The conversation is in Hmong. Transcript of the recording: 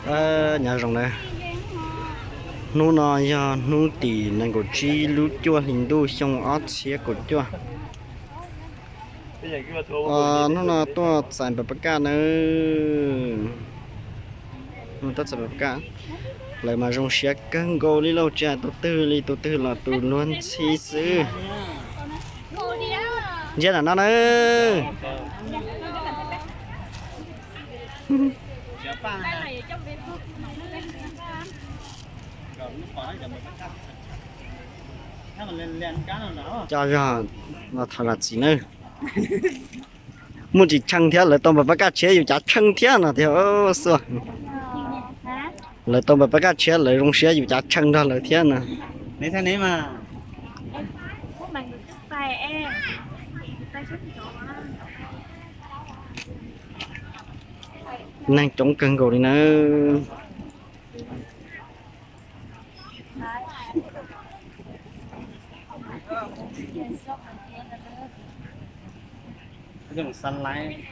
Nyob zoo na, hnub no yog hnub tim nees nkaum tsib lub cuaj hli ntuj xyoo ob txhiab kaum cuaj. Hnub no tuaj txais npam pab kaj nawb. Tuaj txais npam pab kaj, lawv mas zoo siab kawg nkaus li lauj, tsis hais tus twg li, tus twg los tus luag ntxhi xwb. Ntsia ntawm no na. Coj zog los thov zam txim nawb. Muaj tsis tsheej thiab, lawv tau npam pab kaj tshiab yus cav tsheej thiab no tiag xwb. Lawv tau npam pab kaj tshiab lawv zoo siab yus cav tsheej nrog lawv thiab no. Neeg coob kawg nkaus li nawb. Xav laiv.